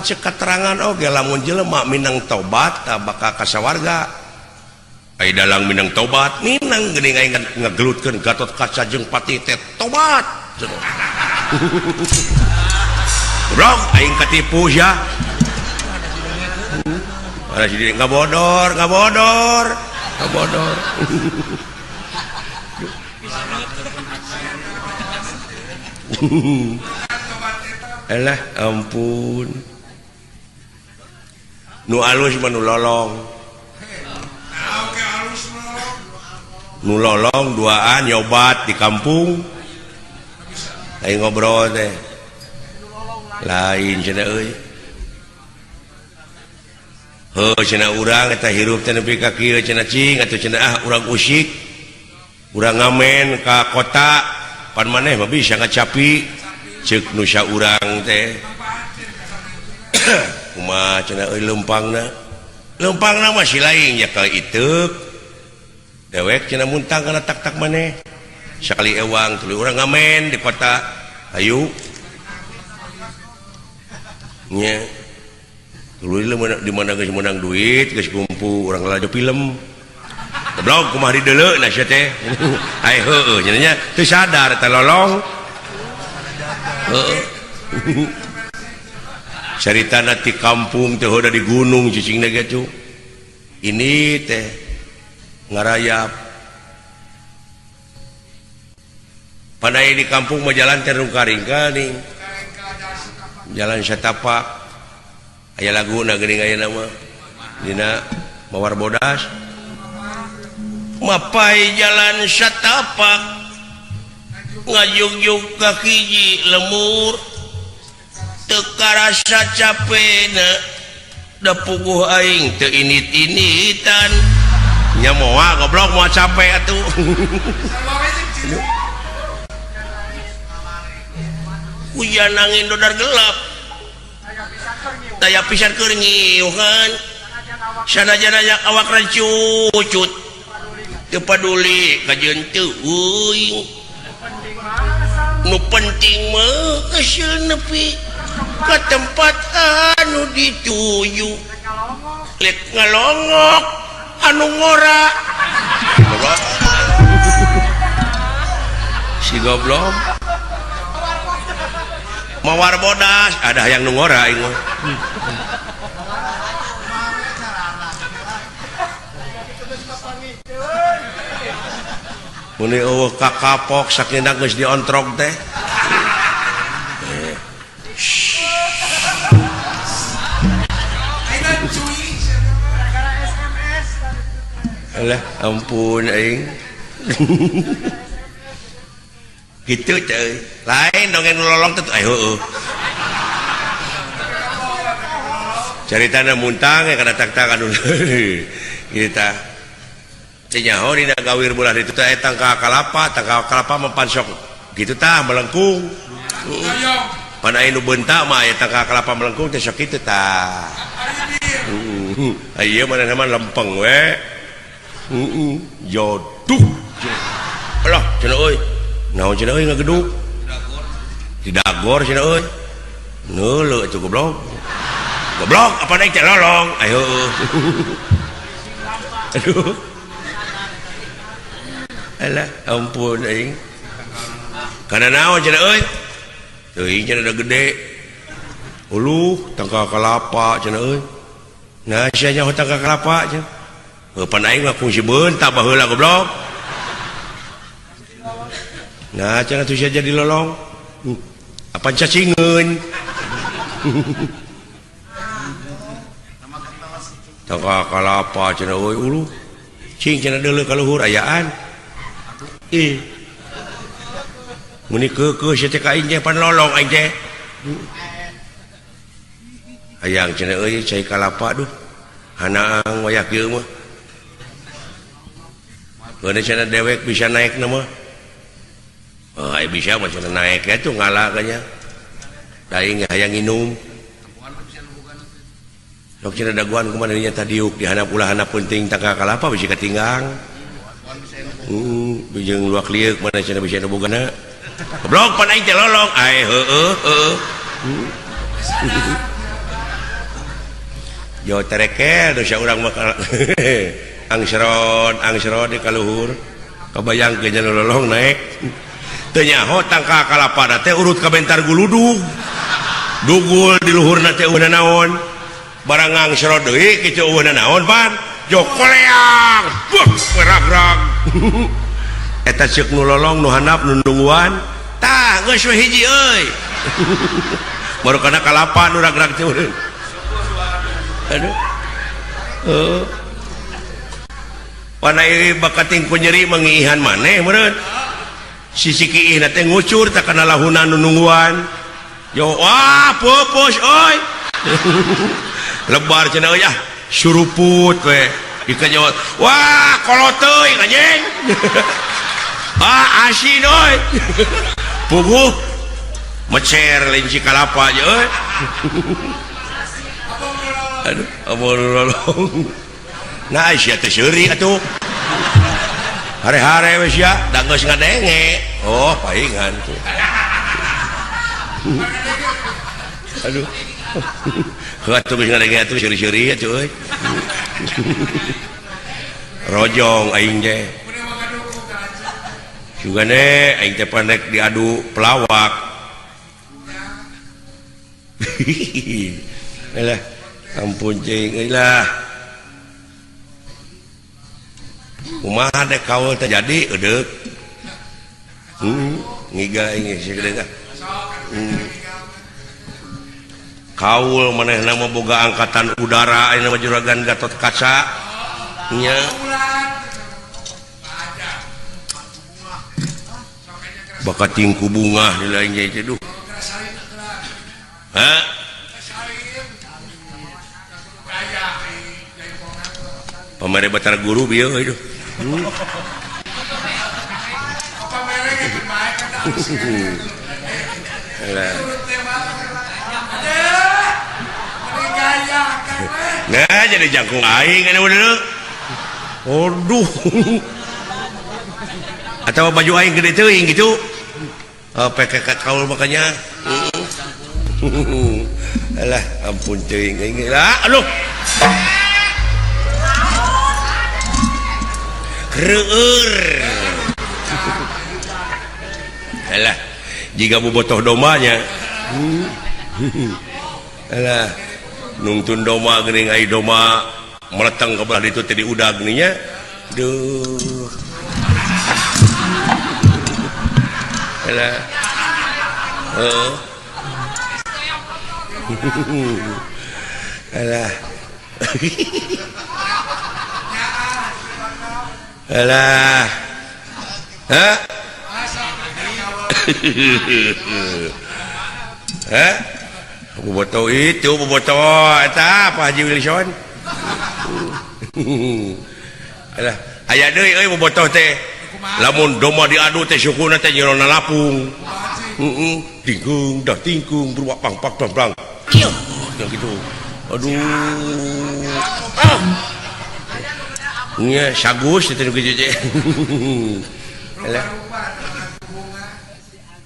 Cek katerangan oge lamun jelema minang tobat tah bakal ka sawarga. Ai dalang minang tobat minang geuning aing ngagelutkeun Gatot Kaca jeung Patih teh tobat. Goblok aing katipu sia. Pada si diri ngabodor, ngabodor, ngabodor. Elah ampun. Nu alus mah nu lolong. Nu lolong duaan nyobat di kampung. Aing ngobrol teh. Lain cenah euy. Heuh cenah urang eta hirup teh nepi ka kieu cenah cing atuh cenah ah urang usik. Urang ngamen ka kota pan maneh mah bisa ngacapi ceuk nu saurang teh. Kumaha cenah euy leumpangna? Leumpangna mah si lain nya ka iteuk. Dewek cenah muntang kana tak-tak maneh. Sakali ewang tuluy urang ngamen di kota. Hayu. Nya. Tuluy di mana geus meunang duit, geus kumpul urang lalajo film. Goblok kumaha dideuleu na sia teh. Ai heueuh cenah nya teu sadar teh lolong. Heueuh. Caritana ti kampung teh heuda di gunung cicingna ge tuh. Ini teh ngarayap. Pandai di kampung mah jalan teh rungka-ringka nih. Jalan satapak. Aya laguna geuning aya nama. Dina Mawar Bodas. Mapai jalan satapak ngajugjug ka hiji lemur teu karasa capena da puguh aing teu init-initan nya moal goblok moal capek atuh. Hujan angin dodar gelap daya pisan keur ngiuhan sanajan aya awak rancucut teu paduli kajeun teu euy nu penting mah geus nepi ka tempat anu dituju lek ngalongok anu ngora si goblok Mawar Bodas ada yang nu ngora aing mah. Muni eueuh kakapok sakinda geus diontrog teh. Alah ampun aing. Gitu teh. Lain dongeng nu lolong teh aya heueuh. Caritana muntang ya kana tak-tak anu. Kieu tah. Teu nyaho dina gawir bulan itu teh tangka kalapa, tangka kalapa mah pan sok kitu tah melengkung. Pan aya nu beunta mah aya tangka kalapa melengkung teh sok kitu tah. Heeh. Ieu manehna mah lempeng we. Heeh, joduh. Alah cenah euy. Naon cenah euy ngageduk? Didagor cenah euy. Neuleuh atuh goblok. Goblok apa naik teh lolong. Ayo. Aduh. Alah ampun aing. Kana naon cenah euy? Teuing cenah da gede. Uluh tangka kalapa cenah euy. Nah sia nyaho tangka kalapa cenah. Heuh pan aing mah kungsi beunta baheula goblok. Nah cenah tuh sia jadi lolong. Apa cacingeun? Tangka kalapa cenah euy uluh. Cing cenah deuleu ka luhur ayaan. Ih. Meni keukeuh sia teh ka aing teh pan lolong aing teh. Hayang cenah euy cai kalapa duh. Hanaang wayah kieu mah. Heuh cenah dewek bisa naek na mah. Oh, ai bisa mah cenah naek ya tuh ngala kanya. Da aing hayang nginum. Sok cenah daguan kumaha nya tadiuk di handap ulah handap penting tangka kalapa bisi katinggang. Jeung luak lieuk mana cenah bisa bogana. Goblok pan aing teh lolong. Ai heueuh heueuh. Jo terekel dosa urang mah angsron angsron di kaluhur. Kebayang ke jalur lolong naik. Teu nyaho tangkal kalapa teh urut ka bentar guludug. Dugul di luhurna teh eueuh naon. Barang angsron deui kitu eueuh naon pan. Jo koleang. Buh, ragrag. Eta ceuk nu lolong nu handap nu nungguan. Tah geus we hiji euy. Baru kana kalapa nu ragrag teh. Aduh. Heuh. Pana ieu bakating ku nyeri mangiihan maneh meureun. Sisi kiihna teh ngucur tak kana lahuna nu nungguan. Yo wah pupus euy. Lebar cenah euy ah suruput we. Dikejot. Wah kolot teuing anjing. Ah asin euy. Puguh mecer linci kalapa aja euy. Aduh, amun lolong. Nah, sia teh seuri atuh. Hare-hare we sia, da geus ngadenge. Oh, paingan tuh. Aduh. Heuh atuh geus ngadenge atuh seuri-seuri atuh euy. Rojong aing teh. Sugane aing teh pandek diadu pelawak. Alah, ampun cing euy lah. Kumaha dek kaul teh jadi eudeuk. Ngiga aing segede tah. Kaul manehna mah boga angkatan udara ayeuna mah juragan Gatot Kaca. Nya. Bakating ku bungah di lain ge duh. Hah? Pamere Batara Guru bieu euy duh. Nah, jadi jangkung aing anu bener. Aduh. Atau baju aing gede teuing gitu. Oh, PKK kaul makanya. Alah, ampun teuing aing lah. Aduh. Reur. Alah, jika bobotoh domanya. Alah, nungtun doma geuning ai doma meleteng ke belah ditu teh diudag nya. Duh. Alah. Heeh. Alah. Alah. Hah? Hah? Bobotoh itu bobotoh eta Pak Haji Wilson. Alah, aya deui euy bobotoh teh. Lamun domba diadu teh sukuna teh jerona lapung. Heeh, tingkung dah tingkung beruak pang pak bang bang. Ieu, yang gitu. Aduh. Ah. Nya sagus teh nu kitu teh. Alah.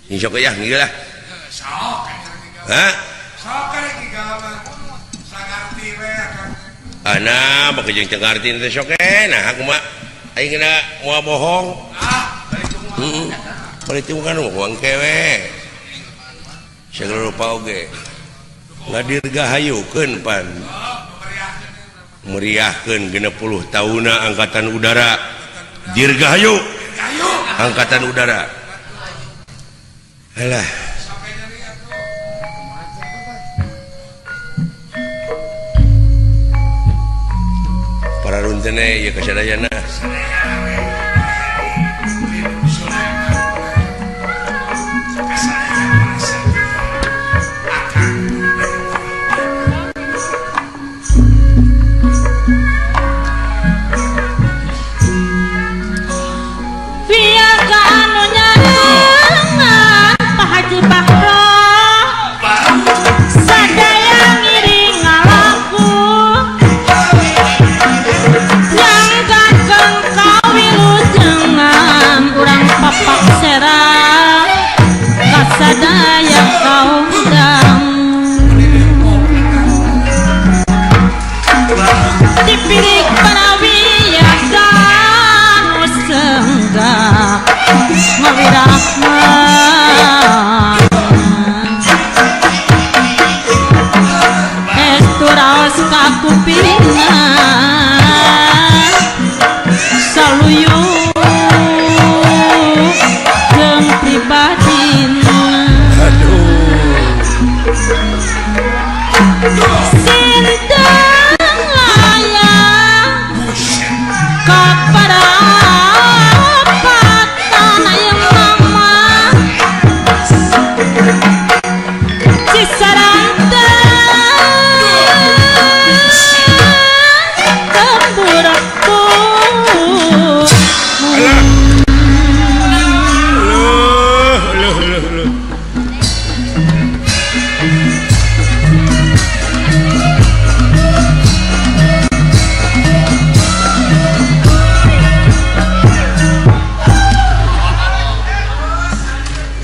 Insya Allah ya, ngieu lah. Hah? Ana baka jeung teu ngarti teh sok nah aku mah aing kena moal bohong. Heeh. Bari teu kan bohong kewe. Segala rupa oge. Ngadirgahayukeun pan. Meriahkeun 60 tahunna angkatan udara. Dirgahayu. Angkatan udara. Alah. Para runtene ieu kasadayana. Sadaya ngiring ngalaku yang Bidik parawiyasan senggak ngawirahman estu raos kakupingan saluyu jeung pribadina. Aduh. Si